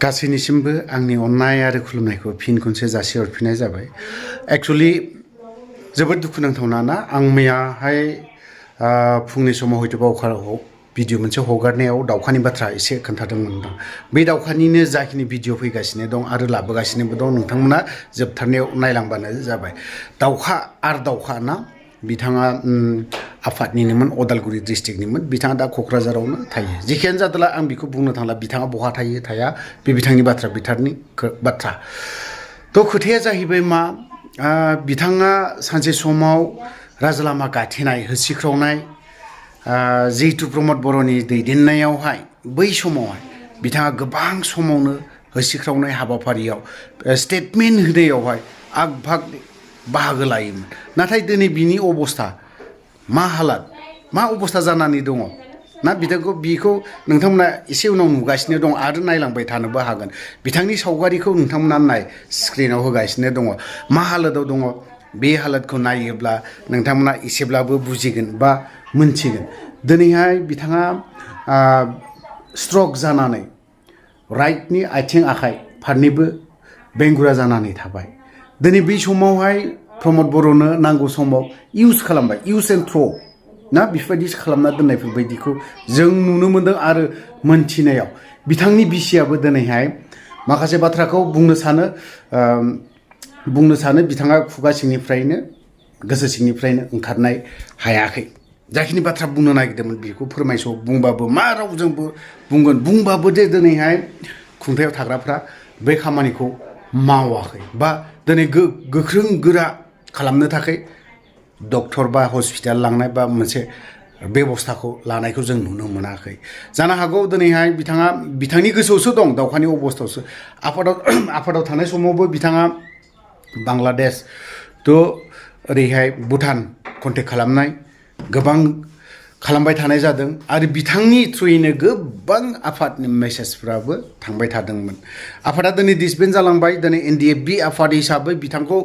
गासैनिसिमबो आंनि अननाय आरो खुलुमनायखौ फिन खनसे जासिहरफिननाय जाबाय। एक्चुअली जोबोद दुखुनांथावना ना आं मैयाहाय फुंनि समाव हयथ' बावखाराव भिडिअ मोनसे हगारनायाव दाउखानि बाथ्रा एसे खोन्थादोंमोन नोंथां। बे दाउखानिनो जाखिनि भिडिअ फैगासिनो दं आरो लाबोगासिनोबो दं नोंथांमोना जोबथारनायाव नायलांबानो जाबाय। दाउखा R.Daoka ना बिथाङा आफादनिनोमोन अदालगुरि डिस्ट्रिक्टनिमोन बिथाङा दा क'क्राझारावनो थायो। जेखियानो जादोला आं बेखौ बुंनो थांला बिथाङा बहा थायो थाया बे बिथांनि बाथ्रा बिथांनि बाथ्रा। थ' खोथाया जाहैबाय मा बिथाङा सानसे समाव राजालामा गाथेनाय होसिख्रावनाय जिहेतु प्रमद बर'नि दैदेननायावहाय बै समावहाय बिथाङा गोबां समावनो होसिख्रावनाय हाबाफारियाव स्टेटमेन्ट होनायावहाय आग भाग बाहागो लायोमोन। नाथाय दिनै बिनि अबस्था मा हालाद मा अबस्था जानानै दङ ना बिखौ नोंथांमोना एसे उनाव नुगासिनो दं आरो नायलांबाय थानोबो हागोन। बिथांनि सावगारिखौ नोंथांमोना नाय स्क्रिनाव होगासिनो दङ मा हालोदाव दङ बे हालोदखौ नायोब्ला नोंथांमोना एसेब्लाबो बुजिगोन बा मोनथिगोन। दिनैहाय बिथाङा स्ट्रक जानानै राइटनि आथिं आखाइ फारनैबो बेंगुरा जानानै थाबाय। दिनै बै समावहाय प्रमद बर'नो नांगौ समाव इउस खालामबाय इउस एन्ड थ्र' ना बेफोरबायदि खालामना दोननायफोरबायदिखौ जों नुनो मोनदों आरो मोनथिनायाव बिथांनि बिसियाबो दिनैहाय माखासे बाथ्राखौ बुंनो सानो बिथाङा खुगा सिंनिफ्रायनो गोसो सिंनिफ्रायनो ओंखारनाय हायाखै। जाखिनि बाथ्रा बुंनो नागिरदोंमोन बेखौ फोरमायस' बुंबाबो मा रावजोंबो बुंबाबो जे दिनैहाय खुंथायाव थाग्राफ्रा बे खामानिखौ मावाखै बा दिनै गोख्रों गोरा खालामनो थाखाय डक्टर बा हस्पिटाल लांनाय बा मोनसे बेबस्थाखौ लानायखौ जों नुनो मोनाखै। जानो हागौ दिनैहाय बिथांनि गोसोआवसो दं दाउखानि अबस्थायावसो आफादाव थानाय समावबो बिथाङा बांलादेश थ' ओरैहाय भुटान कन्टेक्ट खालामनाय गोबां खालामबाय थानाय जादों आरो बिथांनि थ्रुयैनो गोबां आफादनि मेसेजफ्राबो थांबाय थादोंमोन। आफादा दिनै डिसबेन्ड जालांबाय। दिनै NDFB आफाद हिसाबै बिथांखौ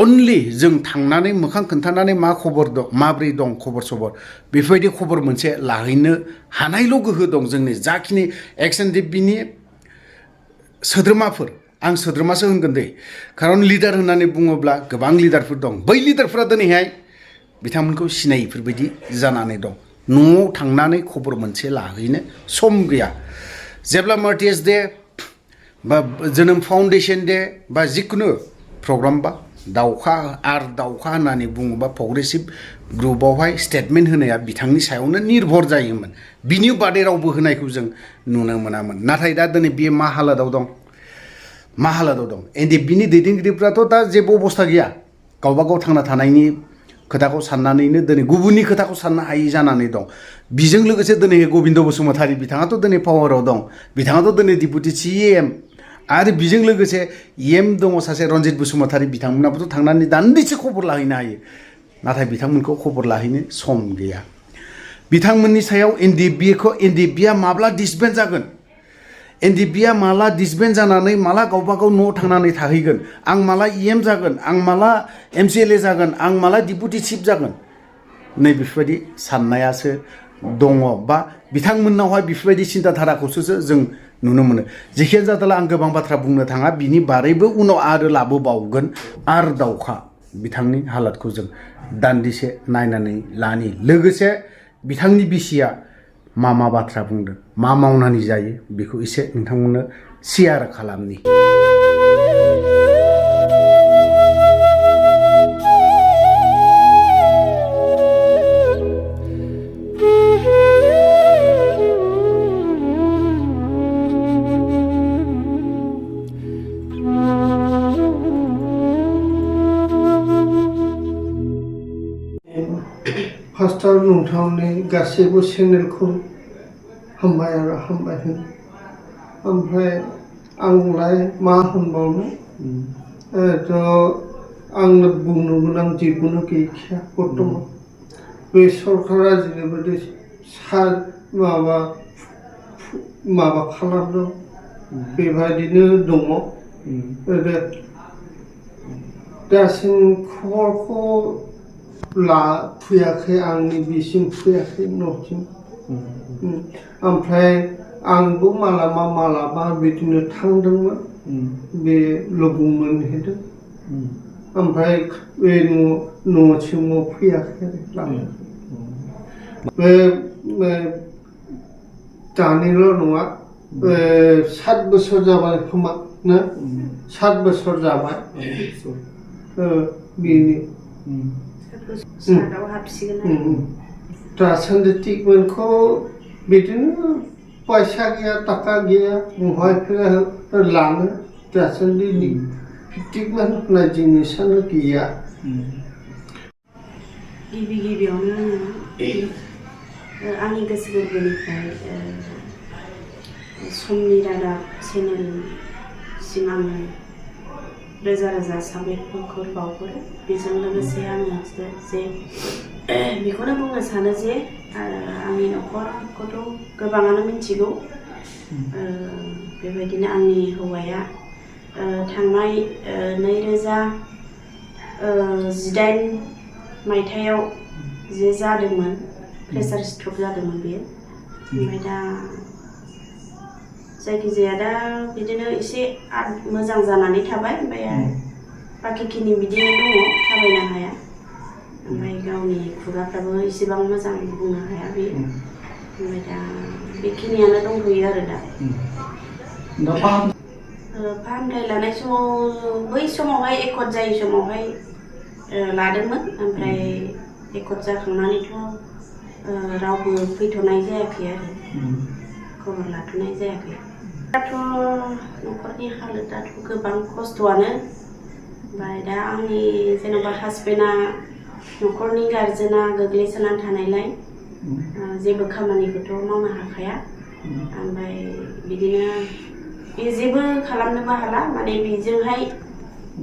अनलि जों थांनानै मोखां खोन्थानानै मा खबर दं माब्रै दं खबर सबर बेफोरबायदि खबर मोनसे लाहैनो हानायल' गोहो दं जोंनि जाखिनि XNDPनि सोद्रोमाफोर आं सोद्रोमासो होनगोन दे खारन लिडार होननानै बुङोब्ला गोबां लिडारफोर दं। बै लिडारफोरा दिनैहाय बिथांमोनखौ सिनायिफोरबायदि जानानै दं। न'आव थांनानै खबर मोनसे लाहैनो सम गैया। जेब्ला मार्टियार्स डे बा जोनोम फाउन्डेसन डे बा जिखुनु प्रग्राम बा R.Daoka होननानै बुङोबा प्रग्रेसिभ ग्रुपआवहाय स्टेटमेन्ट होनाया बिथांनि सायावनो निर्भर जायोमोन। बिनि बादै रावबो होनायखौ जों नुनो मोनामोन। नाथाय दा दिनै बियो मा हालोदाव दं NDFBनि दैदेनगिरिफ्राथ' दा जेबो अबस्था गैया गावबा गाव थांना थानायनि खोथाखौ साननानैनो दिनै गुबुननि खोथाखौ साननो हायि जानानै दं। बिजों लोगोसे दिनै गबिन्द बसुमतारी बिथाङाथ' दिनै पावाराव दं। बिथाङाथ' दिनै डिपुटि CM आरो बिजों लोगोसे EM दङ सासे रन्जित बसुमतारी बिथांमोनाबोथ' थांनानै दान्दिसे खबर लाहैनो हायो। नाथाय बिथांमोनखौ खबर लाहैनो सम गैया। बिथांमोननि सायाव NDFBया माब्ला डिसबेन्ड जागोन NDFBया माला डिसबेन्ड जानानै माला गावबा गाव न'आव थांनानै थाहैगोन आं माला EM जागोन आं माला MCLA जागोन आं माला डिपुटि चिफ जागोन नै बेफोरबायदि साननायासो दङ बा बिथांमोननावहाय बेफोरबायदि सिन्ताधाराखौसो जों नुनो मोनो। जेखियानो जादोला आं गोबां बाथ्रा बुंनो थाङा बिनि बारैबो उनाव आरो लाबोबावगोन। R.Daoka बिथांनि हालोदखौ जों दान्दिसे नायनानै लानि लोगोसे बिथांनि बिसिया मा बाथ्रा बुंदों मा मावनानै जायो बेखौ एसे नोंथांमोननो शेयार खालामनि। फार्स्टआव नोंथांनि गासैबो चेनेलखौ हामबाय होन ओमफ्राय आंलाय मा होनबावनो आंनो बुंनो गोनां जेबोनो गैखाया बर्थमान। बे सरकारा जेरैबायदि माबा खालामदों बेबायदिनो दङ। दासिम खबरखौ फैयाखै आंनि बिसिम फैयाखै न'सिम। ओमफ्राय आंबो मालाबा बिदिनो थांदोंमोन बे लोगो मोनहैदों ओमफ्राय बे न'सिमाव फैयाखै आरो बे दानिल' नङा 7 बोसोर जाबाय खोमा ना 7 बोसोर जाबाय बेनि दासान्दि ट्रिटमेन्टखौ बिदिनो पैसा गैया थाखा गैया बहाय लानो दासान्दि ट्रिटमेन्ट होनाय जिनिसानो गैया गिबियावनो आंनि गोसो गोरबोनिफ्राय समनि रादाब चेनेलसिम आङो रोजा साबायखर बावहरो बेजों लोगोसे आङो जे बेखौनो बुंनो सानो जे आंनि न'खरखौथ' गोबाङानो मिथिगौ बेबायदिनो आंनि हौवाया थांनाय 2018 मायथाइयाव जे जादोंमोन प्रेसार स्ट्रक जादोंमोन बेयो ओमफ्राय दा जायखिजाया दा बिदिनो एसे मोजां जानानै थाबाय ओमफ्राय बाखिखिनि बिदिनो दङ थाबायनो हाया ओमफ्राय गावनि खुगाफ्राबो एसेबां मोजां बुंनो हाया बेयो ओमफ्राय दा बेखिनियानो दंथ'यो आरो दा फाहामथाय लानाय समाव बै समावहाय एकट जायै समावहाय लादोंमोन ओमफ्राय एकट जाखांनानैथ' रावबो फैथ'नाय जायाखै आरो खबर लाथ'नाय जायाखै दाथ' न'खरनि हालोदाथ' गोबां खस्थ'आनो ओमफ्राय दा आंनि जेनेबा हासबेन्डआ न'खरनि गारजेना गोग्लैसोनानै थानायलाय जेबो खामानिखौथ' मावनो हाखाया ओमफ्राय बिदिनो बे जेबो खालामनोबो हाला माने बेजोंहाय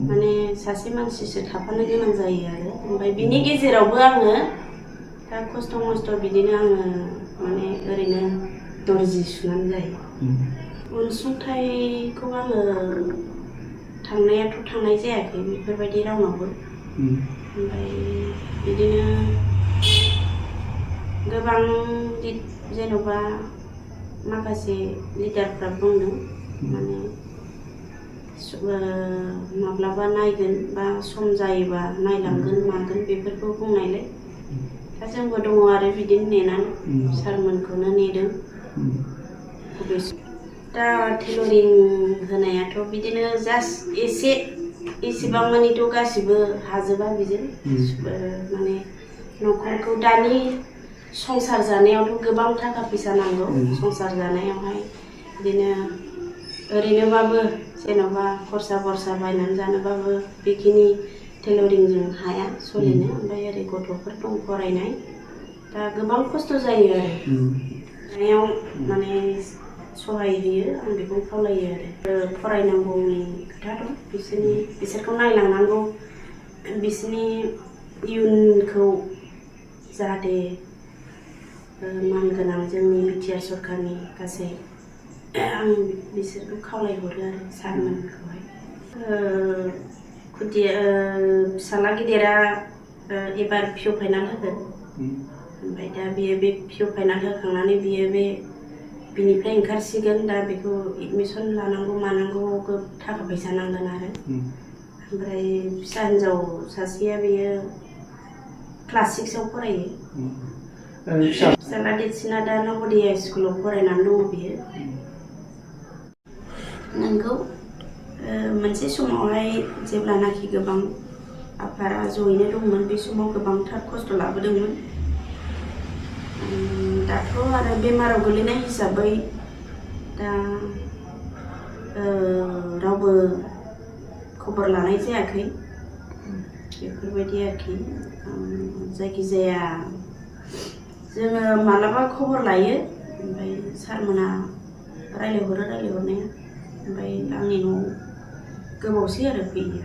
माने सासे मानसिसो थाफानो गोनां जायो आरो ओमफ्राय बिनि गेजेरावबो आङो दा खस्थ' मस्थ' बिदिनो आङो माने ओरैनो दर्जि सुनानै जायो अनसुंथाइखौ आङो थांनायाथ' थांनाय जायाखै बेफोरबायदि रावनावबो ओमफ्राय बिदिनो गोबां जेन'बा माखासे लिडारफ्रा बुंदों माने माब्लाबा नायगोन बा सम जायोबा नायलांगोन मागोन बेफोरखौ बुंनायलाय दा जोंबो दङ आरो बिदिनो नेनानै सारमोनखौनो नेदों दा टेलरिं होनायाथ' बिदिनो जास्ट एसेबां मानिथ' गासिबो हाजोबा बिजों माने न'खरखौ दानि संसार जानायावथ' गोबां थाखा फैसा नांगौ संसार जानायावहाय बिदिनो ओरैनोबाबो जेन'बा खरसा बायनानै जानोबाबो बेखिनि टेलरिंजों हाया सोलिनो ओमफ्राय ओरै गथ'फोर दं फरायनाय दा गोबां खस्थ' जायो आरो नायाव माने सहाय होयो आं बेखौ खावलायो आरो फरायनांगौनि खोथा दं बिसोरखौ नायलांनांगौ बिसोरनि इयुनखौ जाहाथे मानगोनां जोंनि बिटिआर सरकारनि गासै आं बिसोरखौ खावलायहरो आरो सारमोनखौहाय फिसाला गिदिरा एबार पिअ फाइनाल होगोन ओमफ्राय दा बियो बे पिअ फाइनाल होखांनानै बियो बिनिफ्राय ओंखारसिगोन दा बेखौ एडमिसन लानांगौ मानांगौ थाखा फैसा नांगोन आरो ओमफ्राय फिसा हिन्जाव सासेया बियो क्लास 6 आव फरायो फिसाला देरसिना दा नवोदया स्कुलाव फरायनानै दङ बियो नोंगौ मोनसे समावहाय जेब्लानाखि गोबां आफारा जयैनो दंमोन बे समाव गोबांथार खस्थ' लाबोदोंमोन दाथ' आरो बेमाराव गोलैनाय हिसाबै दा रावबो खबर लानाय जायाखै बेफोरबायदि आरोखि जायखिजाया जोङो मालाबा खबर लायो ओमफ्राय सारमोना रायज्लायहरनाया ओमफ्राय आंनि न'आव गोबावसै आरो फैयो